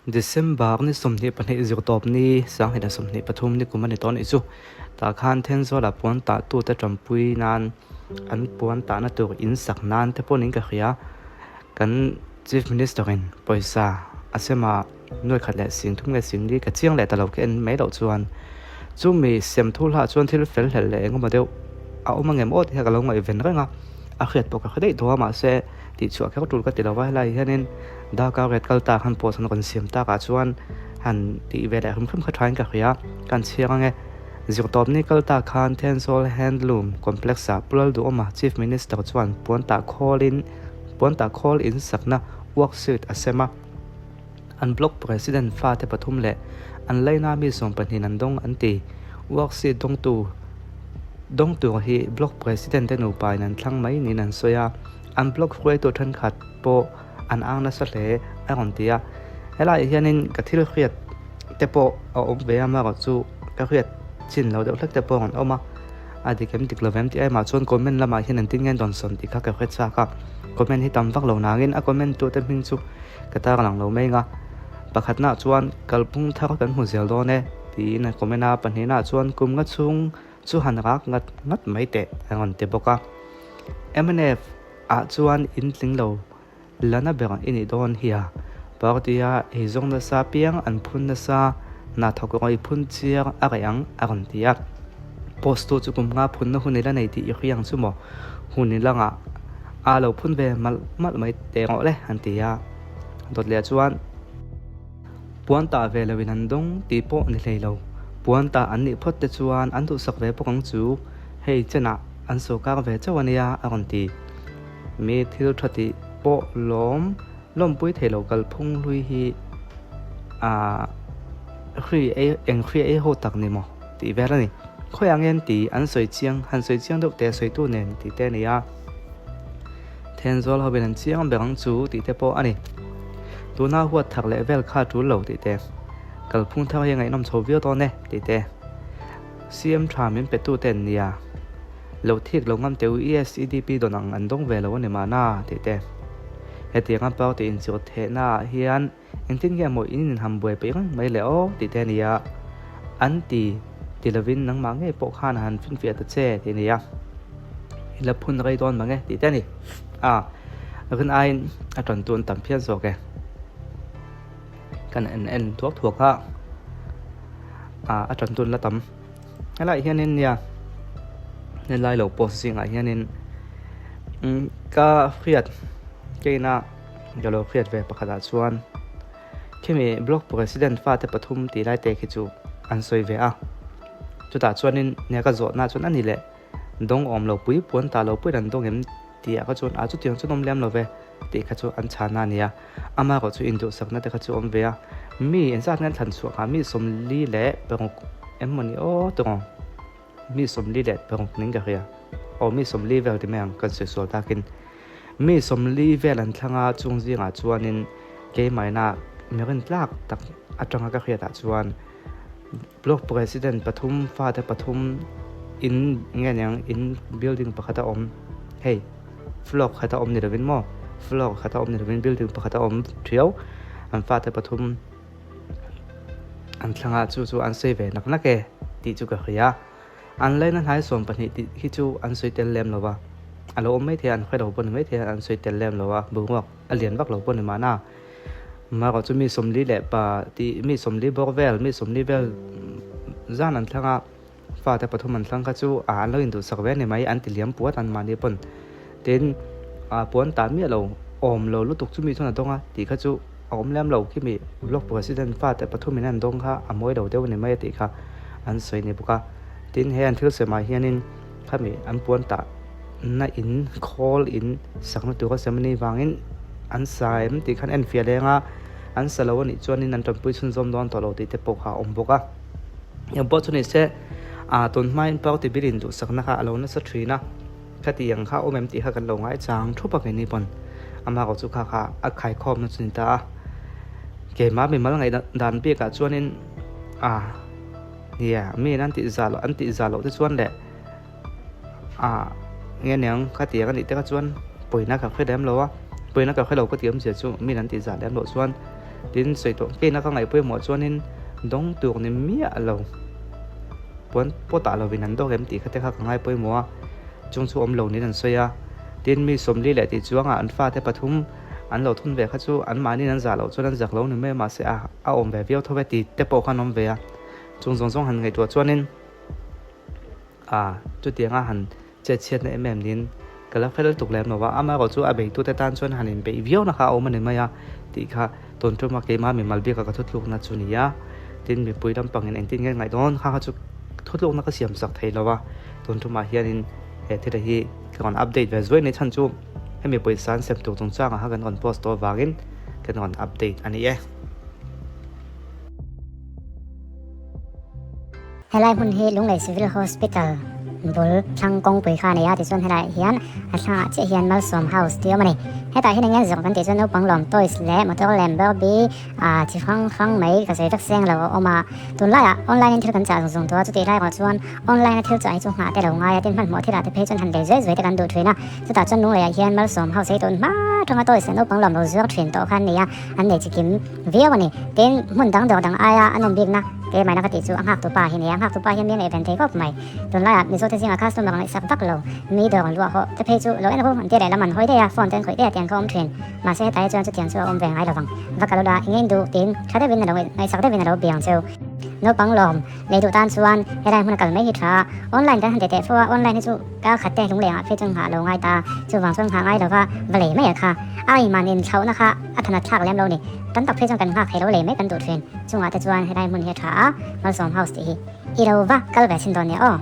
December ni 22 zirtawp ni 2023 ni kum a ni tawh a nih chu. Tah khan Thenzawl-ah puan tah tute tanpui nan an puan tahna tur in sak nan te pawh niin ka hria. Kan Chief Minister in pawisa a sem a, nuai khat leh sing thum nge sing li ka chiang leh ta lo ka en mai loh chuan chumi sem thu hlah chuan thil fel hlelh leh engemaw deuh a awm angem aw tih kha ka lo ngaihven reng a, a hriat pawh ka hre daih tawh a mahse tih chhuah kher tul ka ti lo va helai hianin darkar riat kal tak han post an rawn siam takah chuan han tih ve leh hrim hrim kha thain ka hria ka han chhiar ange zirtawp ni kal tak khan Thenzawl Handloom Complex ah Pu Lalduhawma Chief Minister chuan puan tah khawlin puan tah khawl in sakna worksheet a sem a an block president fate pathum leh an laina mi 20 an dawng an ti worksheet dawngtu dawng tur hi block president te nupa in an thlang mai niin an sawi a. An blog hruaitu thenkhat pawh an ang nasa hle a rawn ti a, helaiah hianin ka thil hriat te pawh a awm ve a, amaherawh chu ka hriat chin lo deuh hlek te pawh a rawn awm a, a dik em dik lo em tih aimah chuan comment lamah hian engtin nge an rawn sawn tih kha ka hre chak a, comment hi tam vak lo nangin a comment tute hming chu ka tar lang lo mai ang a, pakhatnaah chuan kalphung thar kan hmu zel dawn e tiin a comment a, pahnihnah chuan kum nga chhung chu han rak ngat ngat mai teh a rawn ti bawk a. Mnf ah chuan in tling lo lana ber i nih dawn hi a, party a eizawng nasa piang an phun nasa hna thawk rawh i phun chiar a reh ang a rawn ti a. Post tu chu kum nga phunna hun i la nei tih i hria ang chu maw? Hun i langah a lo phun ve malh malh mai teh rawh le an ti a. Dawt leh chuan. Puan tah ve loin an dawng tih pawh ni hlei lo. Puan tah an nih phawt te chuan an duhsak ve bawk ang chu, hei chenah an sawrkar ve chauh a nia a rawn ti. Mi thil tha tih pawh lawm lawmpui thei lo kalphung hlui hi a hri ei eng hri ei ho tak ni maw tih vel a ni. Khawiah nge an ti an sawi chiang han sawi chiang deuh teh sawitu nen tih te a ni a. Thenzawl hovin an chiang ber ang chu tih te pawh a ni. Tuna huat thar leh vel kha tul lo tih te, kalphung thar hi a ngaihnawm chho viau dawn e tih te, CM tha min pe tu te an nia, lo thik lo ngam teh u ESEDP dawn ang an dawng ve lo a ni mahna tih te. Hetianga party inchirh thehna ah hian engtin nge maw in inham buai peih reng mai le aw tih te a ni a, an ti ti lovin nangmah ngei pawh khan a han finfiah ta che tih a ni a, i la phun rei dawn mang e tih te a ni. A rin aiin a tan tun tam phian zawk e. Kan en en thuak thuak a, a a tan tun la tam. Helaiah hianin nia helai lo post zingah hianin ka hriat keina ka lo hriat ve pakhatah chuan khimi block president fate pathum tih lai te khi chu an sawi ve a, chutah chuanin nia ka zawhna chuan a ni leh. Dawng awm lo pui puan ta lo puiin an dawng em tih ah kha chuan a chutiang chuan awm lem lo ve tih kha chu an chhana a ni a, ama erawh chu induhsakna te kha chu awm ve a, mi engzat nge an thlan chhuah kha mi 46 em maw ni aw tawng mi 46 ning ka hria aw mi 40 vel ti mai ang kan sawi sual takin mi 40 vel an thlang a chung zingah chuanin keimahina mi rintlak tak atanga ka hriatah chuan. Block President pathum fate pathum in nge niang in building pakhat a awm hei floor khat a awm ni lovin maw floor khat a awm ni lovin building pakhat a awm thiau an fate pathum an thlang a chu chu an sawi ve nak nak e tih chu ka hria an laina hnai 20 tih hi chu an sawi tel lem lo va a lo awm maithei a an hre lo pawh ni maithei a an sawi tel lem lo a boruak a lian vak lo pawh ni mahna. Marawh chu mi 40 leh pa tih mi 40 bawk vel mi 40 vel zan an thlang a, fate pathum an thlang kha chu a an lo induhsak ve a ni mai an ti liam puat an mahni pawn. Tin, a puan tah miah lo awm lo lutuk chu mi chuan a dawng a tih kha chu a awm lem lo khi mi block president fate pathum in an dawng kha a mawi lo deuh a ni mai a tih kha an sawi a ni bawk a. Tin, he an thil sawi mah hianin khami an puan tah na in khawl in sakna tur a sem a nih vangin an sa em tih khan enfiah leng a, an sa lo a nih chuanin an tanpui chhunzawm dawn tawh lo tih te pawh kha a awm bawk a. Eng pawh chu ni se, ah tun hmain party bil in duhsakna kha a lo nasa thin a, khati ang kha a awm em tih kha kan lo ngaichang thup a keini pawn amah erawh chu kha kha a khaikhawmna chu ni ta a. Keimah mimal ngaih dan bikah chuanin ah nia miin an tih zah loh an tih zah loh te chuan leh Ah nge niang kha tiang a nih te kha chuan pawina ka hre lem lo a, pawina ka hre lo ka ti awmzia chu min an tih zah lem loh chuan Tin, sawi tawh keina ka ngaih pawimawh chuanin dawng tur ni miah lo puan pawh tah lovin an dawk em tih kha te kha ka ngai pawimawh a, chung chu awm lo niin an sawi a. Tin, mi 40 leh tih chuangah an fate pathum an lo thun ve kha chu anmahniin an zah loh chuan an zak lo ni mai a, mahse a a awm ve viau tho ve tih te pawh khan awm ve a. Chung zawng zawng han ngaihtuah chuanin a chutianga han Chet chhiatna em em niin ka la fel tuk lem lo va, amaherawh chu a beitute tan chuan han inbeih viau na kha a awm a ni mai a tih kha tun tuma keimah mimal bika ka thutlukna chu ni a, tin mipui lampangin engtin nge ngaih dawn kha kha chu thutlukna ka siam sak thei lo va, tun tumah hianin he thil hi ka rawn update ve zuai ni chhan chu hemi pawisa an sem tur chungchangah kha kan rawn post tawh avangin kan rawn update a ni e. Helai hmun hi Lunglei Civil Hospital bul thlang kawngpui kha a nei a, tichuan helaiah hian a thlangah chiah hian Malsawm House tih a awm a ni. Hetah hian eng nge zawng kan tih chuan naupang lawm toys leh motor lem Barbie ah chi hrang hrang mai ka sawi vek seng lo a awm a. Tunlaiah online in thil kan chah zung zung tawh a, chutih lai erawh chuan online a thil chah hi chu nghah te lo ngai a, tin hmanhmawh thilah te phei chuan han lei zuai zuai te kan duh thin a. Chutah chuan Lungleiah hian Malsawm House hi tun hma atanga toys leh naupang lawm lo zuar thin tawh kha an nei a, an nei chi kim. Viau a ni. Tin, hmun dang dawr dang aia a nawm bikna keimahna ka tih chu a nghaktu pa hi a ni a, nghaktu pa hian mi a ngaihven thei khawp mai. Tunlaiah Mizote zingah customer ngaihsak vak lo, mi dawr an luah hawh te phei chu lo en ru an ti leh lam an hawi daih a, phone te an khawih daih a tiang kha awm thin. Mahse hetah hi chuan chutiang chu a awm ve ngai lovang. Va kal ula, i ngei duh tiin tha deuhin a lo ngaihsak deuhin a lo biang cheu. Naupang lawm lei duh tan chuan helai hmun a kal mai hi tha a, online kan han ti teh fo a, online hi chu kar khat te lunglengah phei chuan nghah lo ngai ta, chuvang chuan nghah ngai lova va lei mai a kha. A inman inthlauhna kha a thanat thlak lem lo ni. Tam tak phei chuan kan nghak thei lo lei mai kan duh thin. Chungah te chuan helai hmun hi a tha a, Malsawm House tih hi i lo va kal ve chhin dawn nia aw.